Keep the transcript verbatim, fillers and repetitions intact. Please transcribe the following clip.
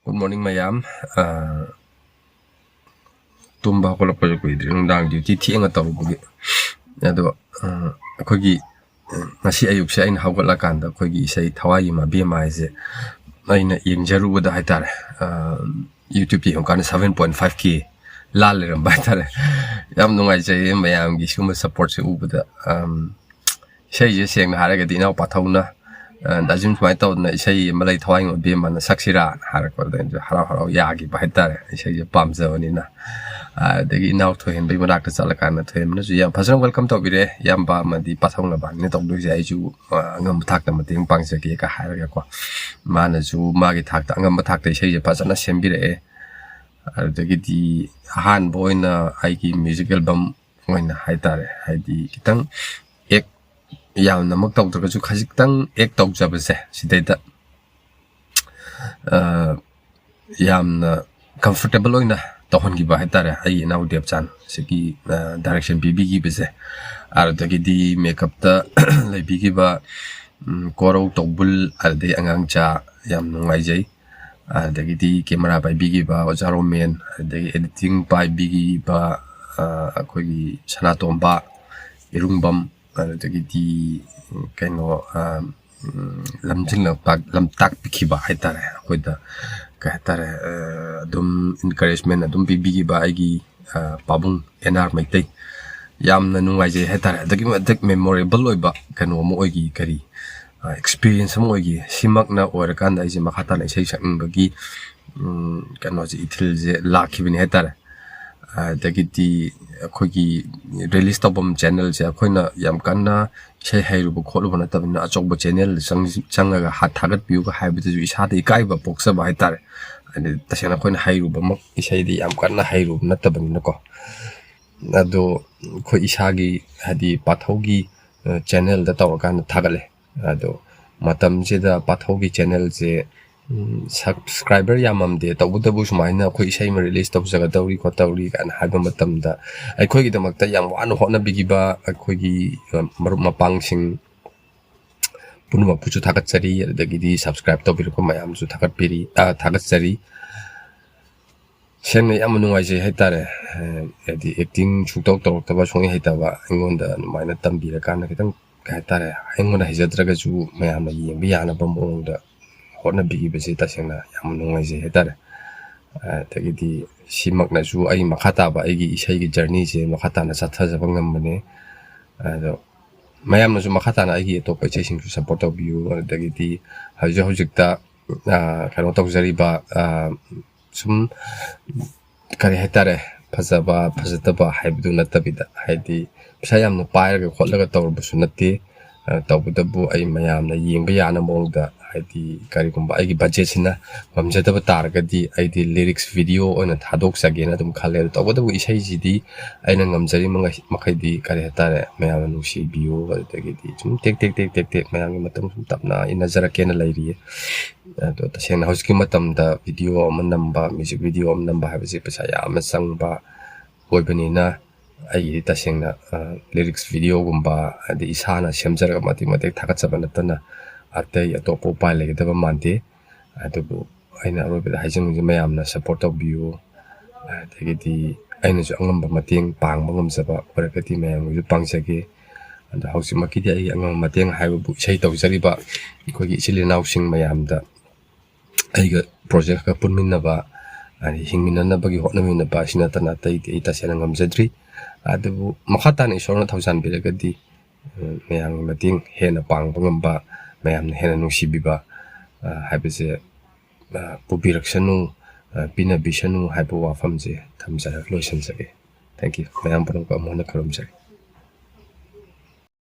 Good morning ꯃꯌꯥꯝ꯫ ꯑ, ꯇꯨꯝꯕ ꯍꯧꯒꯠꯂꯛꯄꯁꯨ ꯀꯨꯏꯗ꯭ꯔꯤ, ꯅꯨꯡꯗꯥꯡ duty ꯊꯦꯡꯅ ꯇꯧꯔꯨꯕꯒꯤ꯫ ꯑꯗꯣ, ꯑ, ꯑꯩꯈꯣꯏꯒꯤ, ꯑ, ꯉꯁꯤ ꯑꯌꯨꯛꯁꯦ ꯑꯩꯅ ꯍꯧꯒꯠꯂꯀꯥꯟꯗ ꯑꯩꯈꯣꯏꯒꯤ ꯏꯁꯩ ꯊꯋꯥꯏꯒꯤ ꯃꯕꯦꯝꯃ ꯍꯥꯏꯁꯦ ꯑꯩꯅ ꯌꯦꯡꯖꯔꯨꯕꯗ ꯍꯥꯏꯇꯥꯔꯦ, ꯑ, YouTube ꯌꯦꯡꯉꯀꯥꯟꯗ seven point five K ꯂꯥꯜ ꯂꯩꯔꯝꯕ ꯍꯥꯏꯇꯥꯔꯦ꯫ ꯌꯥꯝ ꯅꯨꯡꯉꯥꯏꯖꯩꯌꯦ ꯃꯌꯥꯝꯒꯤ ꯁꯤꯒꯨꯝꯕ supportꯁꯦ ꯎꯕꯗ꯫ ꯑꯝ, ꯏꯁꯩꯁꯦ ꯁꯦꯡꯅ ꯍꯥꯏꯔꯒꯗꯤ ꯏꯅꯥꯎ ꯄꯥꯊꯧꯅ, ꯑ, "ꯗꯥꯖꯤꯝ ꯁꯨꯃꯥꯏꯅ ꯇꯧꯗꯅ ꯏꯁꯩ ꯑꯃ ꯂꯩ, ꯊꯋꯥꯏ ꯃꯕꯦꯝꯃꯅ ꯁꯛꯁꯤꯔꯥꯅ" ꯍꯥꯏꯔꯛꯄꯗ ꯑꯩꯁꯨ ꯍꯔꯥꯎ ꯍꯔꯥꯎ ꯌꯥꯈꯤꯕ ꯍꯥꯏꯇꯥꯔꯦ, ꯏꯁꯩꯁꯦ ꯄꯥꯝꯖꯕꯅꯤꯅ꯫ ꯑꯗꯒꯤ ꯏꯅꯥꯎ ꯊꯣꯏꯍꯦꯟꯕꯒꯤ ꯃꯅꯥꯛꯇ ꯆꯠꯂꯀꯥꯟꯗ ꯊꯣꯏꯍꯦꯟꯕꯅꯁꯨ ꯌꯥꯝ ꯐꯖꯅ welcome ꯇꯧꯕꯤꯔꯦ꯫ "ꯏꯌꯥꯝꯕ ꯑꯃꯗꯤ ꯄꯥꯊꯧ ꯅꯕꯥꯅꯤꯅ ꯇꯧꯗꯣꯏꯁꯦ ꯑꯩꯁꯨ, ꯑ, ꯑꯉꯝꯕ ꯊꯥꯛꯇ ꯃꯇꯦꯡ ꯄꯥꯡꯖꯒꯦꯒ" ꯍꯥꯏꯔꯒꯀꯣ꯫ ꯃꯥꯅꯁꯨ ꯃꯥꯒꯤ ꯊꯥꯛꯇ, ꯑꯉꯝꯕ ꯊꯥꯛꯇ ꯏꯁꯩꯁꯦ ꯐꯖꯅ ꯁꯦꯝꯕꯤꯔꯛꯑꯦ꯫ ꯑꯗꯨꯗꯒꯤꯗꯤ ꯑꯍꯥꯟꯕ ꯑꯣꯏꯅ ꯑꯩꯒꯤ music album ꯑꯣꯏꯅ ꯍꯥꯏꯇꯥꯔꯦ, ꯍꯥꯏꯗꯤ ꯈꯤꯇꯪ act ꯌꯥꯝꯅꯃꯛ ꯇꯧꯗ꯭ꯔꯒꯁꯨ ꯈꯖꯤꯛꯇꯪ act ꯇꯧꯖꯕꯁꯦ ꯁꯤꯗꯩꯗ, ꯑ, ꯌꯥꯝꯅ comfortable ꯑꯣꯏꯅ ꯇꯧꯍꯟꯈꯤꯕ ꯍꯥꯏꯇꯥꯔꯦ ꯑꯩꯒꯤ ꯏꯅꯥꯎ ꯗꯦꯕꯆꯥꯟ ꯁꯤꯒꯤ, ꯑ, direction ꯄꯤꯕꯤꯈꯤꯕꯁꯦ꯫ ꯑꯗꯨꯗꯒꯤꯗꯤ makeupꯇ ꯂꯩꯕꯤꯈꯤꯕ, ꯎꯝ, ꯀꯣꯔꯧ ꯇꯧꯕꯨꯜ, ꯑꯗꯨꯗꯒꯤ ꯑꯉꯥꯡꯆꯥ, ꯌꯥꯝ ꯅꯨꯡꯉꯥꯏꯖꯩ꯫ ꯑꯗꯒꯤꯗꯤ camera ꯄꯥꯏꯕꯤꯈꯤꯕ ꯑꯣꯖꯥ ꯔꯣꯃꯦꯟ, ꯑꯗꯒꯤ editing ꯄꯥꯏꯕꯤꯈꯤꯕ, ꯑ, ꯑꯩꯈꯣꯏꯒꯤ ꯁꯅꯥꯇꯣꯝꯕ ꯏꯔꯨꯡꯕꯝ, ꯑꯗꯨꯗꯒꯤꯗꯤ ꯀꯩꯅꯣ, ꯑ, ꯎꯝ, ꯂꯝꯖꯤꯡ ꯂꯝꯇꯥꯛ-, ꯂꯝꯇꯥꯛꯄꯤꯈꯤꯕ ꯍꯥꯏꯇꯥꯔꯦ ꯑꯩꯈꯣꯏꯗ, ꯀꯩ ꯍꯥꯏꯇꯥꯔꯦ, ꯑ, ꯑꯗꯨꯝ encouragement ꯑꯗꯨꯝ ꯄꯤꯕꯤꯈꯤꯕ ꯑꯩꯒꯤ, ꯑ, ꯄꯥꯕꯨꯡ ꯑꯦꯟ ꯑꯥꯔ ꯃꯩꯇꯩ꯫ ꯌꯥꯝꯅ ꯅꯨꯡꯉꯥꯏꯖꯩ ꯍꯥꯏꯇꯥꯔꯦ꯫ ꯑꯗꯨꯛꯀꯤ ꯃꯇꯤꯛ memorable ꯑꯣꯏꯕ ꯀꯩꯅꯣ ꯑꯃ ꯑꯣꯏꯈꯤ, ꯀꯔꯤ, ꯑ, experience ꯑꯃ ꯑꯣꯏꯈꯤ꯫ ꯁꯤꯃꯛꯅ ꯑꯣꯏꯔꯀꯥꯟꯗ ꯑꯩꯁꯦ ꯃꯈꯥ ꯇꯥꯅ ꯏꯁꯩ ꯁꯛꯅꯤꯡꯕꯒꯤ, ꯎꯝ, ꯀꯩꯅꯣꯁꯦ, ꯏꯊꯤꯜꯁꯦ ꯂꯥꯛꯈꯤꯕꯅꯤ ꯍꯥꯏꯇꯥꯔꯦ꯫ ꯑꯗꯒꯤꯗꯤ ꯑꯩꯈꯣꯏꯒꯤ release ꯇꯧꯐꯝ channelꯁꯦ ꯑꯩꯈꯣꯏꯅ ꯌꯥꯝ ꯀꯟꯅ ꯏꯁꯩ ꯍꯩꯔꯨꯕ ꯈꯣꯠꯂꯨꯕ ꯅꯠꯇꯕꯅꯤꯅ, ꯑꯆꯧꯕ channelꯗ ꯆꯪ-, ꯆꯪꯉꯒ ꯍꯥ-, ꯊꯥꯒꯠꯄꯤꯌꯨꯒ ꯍꯥꯏꯕꯗꯁꯨ ꯏꯁꯥꯗ ꯏꯀꯥꯏꯕ ꯄꯣꯛꯆꯕ ꯍꯥꯏꯇꯥꯔꯦ꯫ ꯍꯥꯏꯗꯤ ꯇꯁꯦꯡꯅ ꯑꯩꯈꯣꯏꯅ ꯍꯩꯔꯨꯕꯃꯛ, ꯏꯁꯩꯗꯤ ꯌꯥꯝ ꯀꯟꯅ ꯍꯩꯔꯨꯕ ꯅꯠꯇꯕꯅꯤꯅꯀꯣ꯫ ꯑꯗꯣ ꯑꯩꯈꯣꯏ ꯏꯁꯥꯒꯤ, ꯍꯥꯏꯗꯤ ꯄꯥꯊꯧꯒꯤ, ꯑ, channelꯗ ꯇꯧꯔꯀꯥꯟꯗ ꯊꯥꯒꯠꯂꯦ꯫ ꯑꯗꯣ ꯃꯇꯝꯁꯤꯗ ꯄꯥꯊꯧꯒꯤ channelꯁꯦ, ꯎꯝ, subscriber ꯌꯥꯝꯃꯝꯗꯦ, ꯇꯧꯕꯇꯕꯨ ꯁꯨꯃꯥꯏꯅ ꯑꯩꯈꯣꯏ ꯏꯁꯩ ꯑꯃ release ꯇꯧꯖꯒꯗꯧꯔꯤ ꯈꯣꯠꯇꯧꯔꯤ ꯀꯥꯏꯅ ꯍꯥꯏꯕ ꯃꯇꯝꯗ, ꯑꯩꯈꯣꯏꯒꯤꯗꯃꯛꯇ ꯌꯥꯝ ꯋꯥꯅ ꯍꯣꯠꯅꯕꯤꯈꯤꯕ ꯑꯩꯈꯣꯏꯒꯤ, ꯑ, ꯃꯔꯨꯞ ꯃꯄꯥꯡꯁꯤꯡ, ꯄꯨꯝꯅꯃꯛꯄꯨꯁꯨ ꯊꯥꯒꯠꯆꯔꯤ, ꯑꯗꯨꯗꯒꯤꯗꯤ subscribe ꯇꯧꯕꯤꯔꯛꯄ ꯃꯌꯥꯝꯁꯨ ꯊꯥꯒꯠꯄꯤꯔꯤ, ꯑ, ꯊꯥꯒꯠꯆꯔꯤ꯫ ꯁꯦꯡꯅ ꯌꯥꯝꯅ ꯅꯨꯡꯉꯥꯏꯖꯩ ꯍꯥꯏꯇꯥꯔꯦ꯫ ꯑ, ꯍꯥꯏꯗꯤ acting ꯁꯨꯡꯇꯧ ꯇꯧꯔꯛꯇꯕ, ꯁꯨꯡꯍꯩ ꯍꯩꯇꯕ ꯑꯩꯉꯣꯟꯗ ꯑꯗꯨꯃꯥꯏꯅ ꯇꯝꯕꯤꯔꯀꯥꯟꯗ ꯈꯤꯇꯪ, ꯀꯩ ꯍꯥꯏꯇꯥꯔꯦ, ꯑꯩꯉꯣꯟꯗ ꯍꯩꯖꯗ꯭ꯔꯒꯁꯨ ꯃꯌꯥꯝꯅ ꯌꯦꯡꯕ ꯌꯥꯅꯕ ꯃꯑꯣꯡꯗ ꯍꯣꯠꯅꯕꯤꯈꯤꯕꯁꯦ ꯇꯁꯦꯡꯅ ꯌꯥꯝ ꯅꯨꯡꯉꯥꯏꯖꯩ ꯍꯥꯏꯇꯥꯔꯦ꯫ ꯑꯗꯒꯤꯗꯤ ꯁꯤꯃꯛꯅꯁꯨ ꯑꯩ ꯃꯈꯥ ꯇꯥꯕ ꯑꯩꯒꯤ ꯏꯁꯩꯒꯤ journeyꯁꯦ ꯃꯈꯥ ꯇꯥꯅ ꯆꯠꯊꯖꯕ ꯉꯝꯕꯅꯦ꯫ ꯑꯗꯣ ꯃꯌꯥꯝꯅꯁꯨ ꯃꯈꯥ ꯇꯥꯅ ꯑꯩꯒꯤ ꯑꯇꯣꯞꯄ ꯏꯁꯩꯁꯤꯡꯁꯨ support ꯇꯧꯕꯤꯌꯨ꯫ ꯑꯗꯒꯤꯗꯤ ꯍꯧꯖꯤꯛ ꯍꯧꯖꯤꯛꯇ, ꯑ, ꯀꯩꯅꯣ ꯇꯧꯖꯔꯤꯕ, ꯑ, ꯁꯨꯝ ꯀꯔꯤ ꯍꯥꯏꯇꯥꯔꯦ, ꯐꯖꯕ ꯐꯖꯗꯕ ꯍꯥꯏꯕꯗꯨ ꯅꯠꯇꯕꯤꯗ, ꯍꯥꯏꯗꯤ ꯄꯩꯁꯥ ꯌꯥꯝꯅ ꯄꯥꯏꯔꯒ ꯈꯣꯠꯂꯒ ꯇꯧꯔꯨꯕꯁꯨ ꯅꯠꯇꯦ꯫ ꯑ, ꯇꯧꯕꯇꯕꯨ ꯑꯩ ꯃꯌꯥꯝꯅ ꯌꯦꯡꯕ ꯌꯥꯅꯕ ꯃꯑꯣꯡꯗ, ꯍꯥꯏꯗꯤ ꯀꯔꯤꯒꯨꯝꯕ ꯑꯩꯒꯤ budgetꯁꯤꯅ ꯉꯝꯖꯗꯕ ꯇꯥꯔꯒꯗꯤ ꯑꯩꯗꯤ lyrics video ꯑꯣꯏꯅ ꯊꯥꯗꯣꯛꯆꯒꯦꯅ ꯑꯗꯨꯝ ꯈꯜꯂꯦ꯫ ꯑꯗꯨ ꯇꯧꯕꯇꯕꯨ ꯏꯁꯩꯁꯤꯗꯤ ꯑꯩꯅ ꯉꯝꯖꯔꯤ ꯃꯉꯩ-, ꯃꯈꯩꯗꯤ, ꯀꯔꯤ ꯍꯥꯏꯇꯥꯔꯦ, ꯃꯌꯥꯝꯅ ꯅꯨꯡꯁꯤꯕꯤꯌꯨ꯫ ꯑꯗꯨꯗꯒꯤꯗꯤ ꯁꯨꯝ ꯇꯦꯛ ꯇꯦꯛ ꯇꯦꯛ ꯇꯦꯛ ꯇꯦꯛ ꯃꯌꯥꯝꯒꯤ ꯃꯇꯨꯡ ꯁꯨꯝ ꯇꯞꯅ ꯏꯟꯅꯖꯔꯛꯀꯦꯅ ꯂꯩꯔꯤꯌꯦ꯫ ꯑꯗꯣ ꯇꯁꯦꯡꯅ ꯍꯧꯖꯤꯛꯀꯤ ꯃꯇꯝꯗ video ꯑꯃ ꯅꯝꯕ, music video ꯑꯃ ꯅꯝꯕ ꯍꯥꯏꯕꯁꯤ ꯄꯩꯁꯥ ꯌꯥꯝꯅ ꯆꯪꯕ ꯑꯣꯏꯕꯅꯤꯅ, ꯑꯩꯒꯤꯗꯤ ꯇꯁꯦꯡꯅ, ꯑ, lyrics videoꯒꯨꯝꯕ, ꯍꯥꯏꯗꯤ ꯏꯁꯥꯅ ꯁꯦꯝꯖꯔꯒ ꯃꯇꯦꯛ ꯃꯇꯦꯛ ꯊꯥꯒꯠꯆꯕ ꯅꯠꯇꯅ ꯑꯇꯩ ꯑꯇꯣꯞꯄ ꯎꯄꯥꯏ ꯂꯩꯒꯗꯕ ꯃꯥꯟꯗꯦ꯫ ꯑꯗꯨꯕꯨ ꯑꯩꯅ ꯑꯔꯣꯏꯕꯗ ꯍꯥꯏꯖꯅꯤꯡꯉꯤꯁꯦ, ꯃꯌꯥꯝꯅ support ꯇꯧꯕꯤꯌꯨ꯫ ꯑꯗꯒꯤꯗꯤ ꯑꯩꯅꯁꯨ ꯑꯉꯝꯕ ꯃꯇꯦꯡ ꯄꯥꯡꯕ ꯉꯝꯖꯕ ꯑꯣꯏꯔꯒꯗꯤ ꯃꯌꯥꯝꯒꯤꯁꯨ ꯄꯥꯡꯖꯒꯦ꯫ ꯑꯗꯣ ꯍꯧꯖꯤꯛꯃꯛꯀꯤꯗꯤ ꯑꯩꯒꯤ ꯑꯉꯝꯕ ꯃꯇꯦꯡ ꯍꯥꯏꯕꯕꯨ ꯏꯁꯩ ꯇꯧꯖꯔꯤꯕ ꯑꯩꯈꯣꯏꯒꯤ ꯏꯆꯤꯜ ꯏꯅꯥꯎꯁꯤꯡ ꯃꯌꯥꯝꯗ ꯑꯩꯒ project ꯈꯔ ꯄꯨꯟꯃꯤꯟꯅꯕ, ꯍꯥꯏꯗꯤ ꯍꯤꯡꯃꯤꯟꯅꯅꯕꯒꯤ ꯍꯣꯠꯅꯃꯤꯟꯅꯕ ꯑꯁꯤ ꯅꯠꯇꯅ ꯑꯇꯩꯗꯤ ꯑꯩ ꯇꯁꯦꯡꯅ ꯉꯝꯖꯗ꯭ꯔꯤ꯫ ꯑꯗꯨꯕꯨ ꯃꯈꯥ ꯇꯥꯅ ꯏꯁꯣꯔꯅ ꯊꯧꯖꯥꯟꯕꯤꯔꯒꯗꯤ, ꯑ, ꯃꯌꯥꯝꯒꯤ ꯃꯇꯦꯡ ꯍꯦꯟꯅ ꯄꯥꯡꯕ ꯉꯝꯕ, ꯃꯌꯥꯝꯅ ꯍꯦꯟꯅ ꯅꯨꯡꯁꯤꯕꯤꯕ, ꯑ, ꯍꯥꯏꯕꯁꯦ, ꯑ, ꯄꯨꯕꯤꯔꯛꯁꯅꯨ, ꯑ, ꯄꯤꯅꯕꯤꯁꯅꯨ ꯍꯥꯏꯕ ꯋꯥꯐꯝꯁꯦ ꯊꯝꯖꯔꯒ ꯂꯣꯏꯁꯤꯟꯖꯒꯦ꯫ Thank you꯫ ꯃꯌꯥꯝ ꯄꯨꯝꯅꯃꯛꯄꯨ ꯑꯃꯨꯛ ꯍꯟꯅ ꯈꯨꯔꯨꯝꯖꯔꯤ꯫